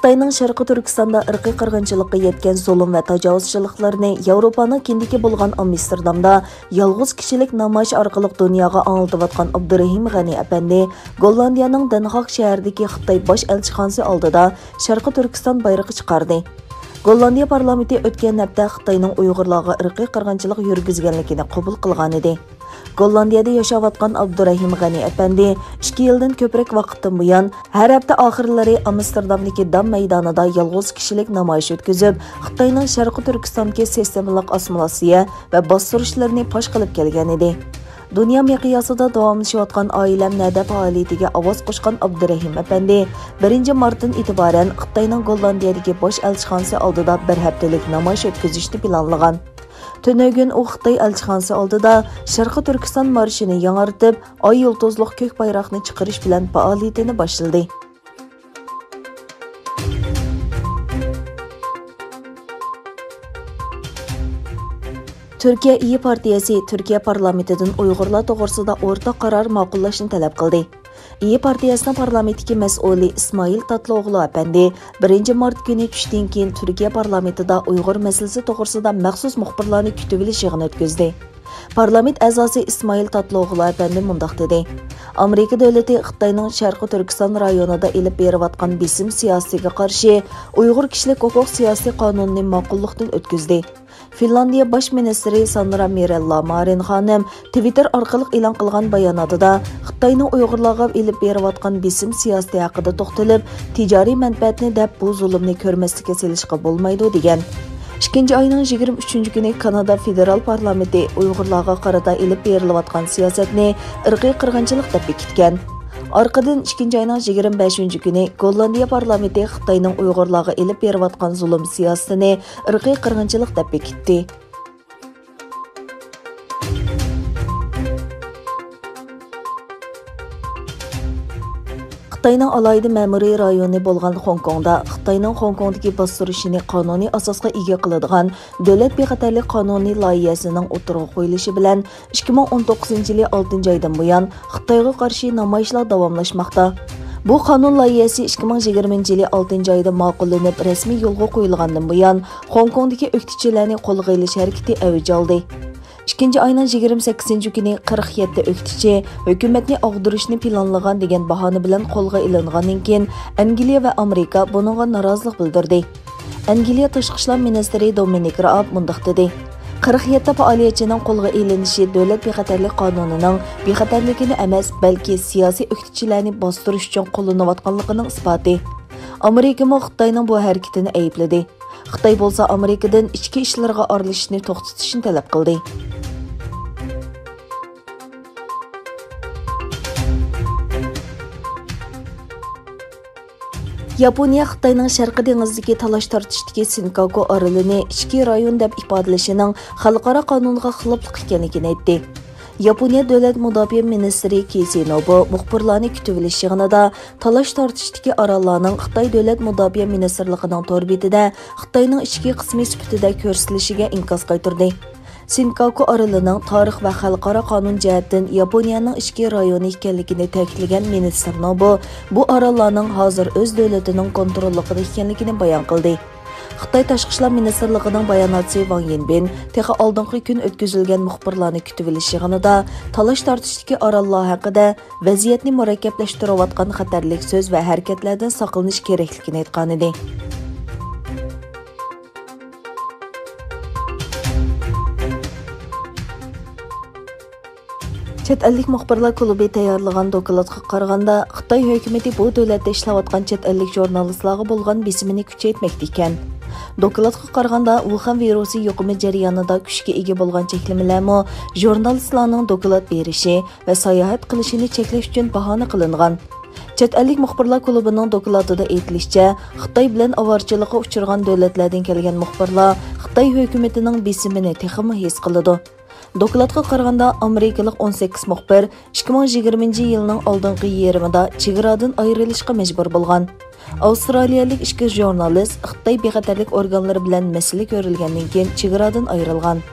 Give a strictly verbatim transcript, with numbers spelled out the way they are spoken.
خىتاينىڭ شەرقىي تۈركىستاندا ئىرقىي قىرغىنچىلىققا يەتكەن زۇلۇم ۋە تاجاۋۇزچىلىقلىرىنى ياۋروپانىڭ كېنىدىكى بولغان ئامستېردامدا يالغۇز كىشىلىك نامايىش ئارقىلىق دۇنياغا ئاڭلىتىۋاتقان ئابدۇرېھىم غەنى ئەپەندى گوللاندىيەنىڭ دەنھاگ شەھىرىدىكى خىتاي باش ئەلچىخانىسى ئالدىدا شەرقىي تۈركىستان بايرىقى چىقاردى. گوللاندىيە پارلامېنتى ئۆتكەن ھەپتە خىتاينىڭ ئۇيغۇرلارغا ئىرقىي قىرغىنچىلىق يۈرگۈزگەنلىكىنى قوبۇل قىلغانىدى. گوللاندىيەدە ياشاۋاتقان ئابدۇرەھىم غەنى ئەپەندى ئىككى يىلدىن كۆپرەك ۋاقىتتىن بۇيان، ھەر ھەپتە ئاخىرلىرى ئامستېردامدىكى دام مەيدانىدا يالغۇز كىشىلىك نامايىش ئۆتكۈزۈپ، خىتاينىڭ شەرقىي تۈركىستاندىكى سىستېمىلىق ئاسسىمىلياتسىيە ۋە باستۇرۇشلىرىنى پاش قىلىپ كەلگەنىدى. دۇنيا مىقياسىدا داۋاملىشىۋاتقان ئائىلەم نەدە پائالىيىتىگە ئاۋاز قوشقان ئابدۇرەھىم ئەپەندى بىرىنچى مارتتىن ئېتىبارەن خىتاينىڭ گوللاندىيەدىكى باش ئەلچىخانىسى ئالدىدا بىر ھەپتىلىك نامايىش ئۆتكۈزۈشنى پىلانلىغان. تۈنۈگۈن ئۇ خىتاي ئەلچىخانىسى ئالدىدا شەرقىي تۈركىستان مارشىنى ياڭرىتىپ، ئاي يۇلتۇزلۇق كۆك بايراقنى چىقىرىش بىلەن پائالىيىتىنى باشلىدى. تۈركىيە ئىيى پارتىيەسى تۈركىيە پارلامېنتىدىن ئۇيغۇرلار توغرىسىدا ئورتاق قارار ماقۇللاشنى تەلەپ قىلدى. ئىيى پارتىيەسىنىڭ پارلامېنتتىكى مەسئۇلى ئىسمائىل تاتلىئوغلۇ ئەپەندى بىرىنچى مارت كۈنى چۈشتىن كېيىن تۈركىيە پارلامېنتىدا ئۇيغۇر مەسىلىسى توغرىسىدا مەخسۇس مۇخبىرلارنى كۈتۈۋېلىش يىغىنى ئۆتكۈزدى. پارلامېنت ئەزاسى ئىسمائىل تاتلىئوغلۇ ئەپەندى مۇنداق دېدى: ئامېرىكا دۆلىتى خىتاينىڭ شەرقىي تۈركىستان رايونىدا ئېلىپ بېرىۋاتقان بېسىم سىياسىتىگە قارشى ئۇيغۇر كىشىلىك ھوقۇق سىياسىي قانۇنىنى ماقۇللۇقتىن ئۆتكۈزدى. فىنلاندىيە باش مىنىستىرى سانرا مىرېللا مارىن خانىم تىۋىتتېر ئارقىلىق ئېلان قىلغان باياناتىدا خىتاينىڭ ئۇيغۇرلارغا ئېلىپ بېرىۋاتقان بېسىم سىياسىتى ھەققىدە توختىلىپ، تىجارىي مەنپەئەتنى دەپ بۇ زۇلۇمنى كۆرمەسلىككە سېلىشقا بولمايدۇ، دېگەن. ئىككىنچى ئاينىڭ يىگىرمە ئۈچىنچى كۈنى كانادا فېدېرال پارلامېنتى ئۇيغۇرلارغا قارىتا ئېلىپ بېرىلىۋاتقان سىياسەتنى ئىرقىي قىرغىنچىلىق دەپ بېكىتكەن. ئارقىدىن ئىككىنچى ئاينىڭ يىگىرمە بەشىنچى كۈنى گوللاندىيە پارلامېنتى خىتاينىڭ ئۇيغۇرلارغا ئېلىپ بېرىۋاتقان زۇلۇم سىياسىتىنى ئىرقىي قىرغىنچىلىق دەپ بېكىتتى. خىتاينىڭ ئالاھىدە مەمۇرىي رايونى بولغان خوڭكوڭدا خىتاينىڭ خوڭكوڭدىكى باستۇرۇشىنى قانۇنىي ئاساسقا ئىگە قىلىدىغان دۆلەت بىخەتەرلىك قانۇنى لايىھەسىنىڭ ئوتتۇرىغا قويۇلۇشى بىلەن، ئىككى مىڭ ئون توققۇزىنچى يىلى ئالتىنچى ئايدىن بۇيان خىتايغا قارشى نامايىشلار داۋاملاشماقتا. بۇ قانۇن لايىھەسى ئىككى مىڭ يىگىرمىنچى يىلى ئالتىنچى ئايدا ماقۇللىنىپ رەسمىي يولغا قويۇلغاندىن بۇيان، خوڭكوڭدىكى ئۆكتىچىلەرنى قولغا ئېلىش ھەرىكىتى ئەۋج ئالدى. ئىككىنچى ئاينىڭ يىگىرمە سەككىزىنچى كۈنى قىرىق يەتتە ئۆكتىچى ھۆكۈمەتنى ئاغدۇرۇشنى پىلانلىغان دېگەن باھانە بىلەن قولغا ئېلىنغاندىن كېيىن، ئەنگلىيە ۋە ئامېرىكا بۇنىڭغا نارازىلىق بىلدۈردى. ئەنگلىيە تاشقى ئىشلار مىنىستىرى دومىنىك رائاب مۇنداق دېدى: «قىرىق يەتتە پائالىيەتچىنىڭ قولغا ئېلىنىشى دۆلەت بىخەتەرلىك قانۇنىنىڭ بىخەتەرلىكىنى ئەمەس، بەلكى سىياسىي ئۆكتىچىلەرنى باستۇرۇش ئۈچۈن قوللىنىۋاتقانلىقىنىڭ ئىسپاتى. ئامېرىكىمۇ خىتاينىڭ بۇ ھەرىكىتىنى ئەيىبلىدى. خىتاي بولسا ئامېرىكىدىن ئىچكى ئىشلىرىغا ئارىلىشىشنى توختىتىشنى تەلەپ قىلدى.» ياپونىيە خىتاينىڭ شەرقىي دېڭىزدىكى تالاش-تارتىشتىكى سىنكاكۇ ئارىلىنى ئىچكى رايون دەپ ئىپادىلىشىنىڭ خەلقئارا قانۇنغا خىلاپلىق ئىكەنلىكىنى ئېيتتى. ياپونىيە دۆلەت مۇداپىئە مىنىستىرى كېسى نوبۇ مۇخبىرلارنى كۈتۈۋېلىش يىغىنىدا تالاش-تارتىشتىكى ئاراللارنىڭ خىتاي دۆلەت مۇداپىئە مىنىستىرلىقىنىڭ تور بېتىدە خىتاينىڭ ئىچكى قىسمى سۈپىتىدە كۆرسىتىلىشىگە ئىنكاس قايتۇردى. سىنكاكۇ ئارىلىنىڭ تارىخ ۋە خەلقئارا قانۇن جەھەتتىن ياپونىيەنىڭ ئىچكى رايونى ئىكەنلىكىنى تەكىتلىگەن مىنىستىر نوبۇ بۇ ئاراللارنىڭ ھازىر ئۆز دۆلىتىنىڭ كونتروللۇقىدا ئىكەنلىكىنى بايان قىلدى. خىتاي تاشقى ئىشلار مىنىستىرلىقىنىڭ باياناتچىسى ۋاڭ يىنبىن تېخى ئالدىنقى كۈن ئۆتكۈزۈلگەن مۇخبىرلارنى كۈتۈۋېلىش يىغىنىدا تالاش-تارتىشتىكى ئاراللار ھەققىدە ۋەزىيەتنى مۇرەككەپلەشتۈرۈۋاتقان خەتەرلىك سۆز ۋە ھەرىكەتلەردىن ساقلىنىش كېرەكلىكىنى ئېيتقانىدى. چەت ئەللىك مۇخبىرلار كۇلۇبى تەييارلىغان دوكلاتقا قارىغاندا، خىتاي ھۆكۈمىتى بۇ دۆلەتتە ئىشلەۋاتقان چەت ئەللىك ژۇرنالىستلارغا بولغان بېسىمىنى كۈچەيتمەكتە ئىكەن. دوكلاتقا قارىغاندا، ۋۇخەن ۋىرۇسى يۇقۇمى جەريانىدا كۈچكە ئىگە بولغان چەكلىمىلەرمۇ ژۇرنالىستلارنىڭ دوكلات بېرىشى ۋە ساياھەت قىلىشىنى چەكلەش ئۈچۈن باھانە قىلىنغان. چەت ئەللىك مۇخبىرلار كۇلۇبىنىڭ دوكلاتىدا ئېيتىلىشىچە، خىتاي بىلەن ئاۋارىچىلىققا ئۇچرىغان دۆلەتلەردىن كەلگەن مۇخبىرلار خىتاي ھۆكۈمىتىنىڭ بېسىمىنى تېخىمۇ ھېس قىلىدۇ. دوكلاتقا قارىغاندا، ئامېرىكىلىق ئون سەككىز مۇخبىر ئىككى مىڭ يىگىرمىنچى يىلنىڭ ئالدىنقى يېرىمىدا چېگرادىن ئايرىلىشقا مەجبۇر بولغان. ئاۋسترالىيەلىك ئىككى ژۇرنالىست خىتاي بىخەتەرلىك ئورگانلىرى بىلەن مەسىلە كۆرۈلگەندىن كېيىن چېگرادىن ئايرىلغان.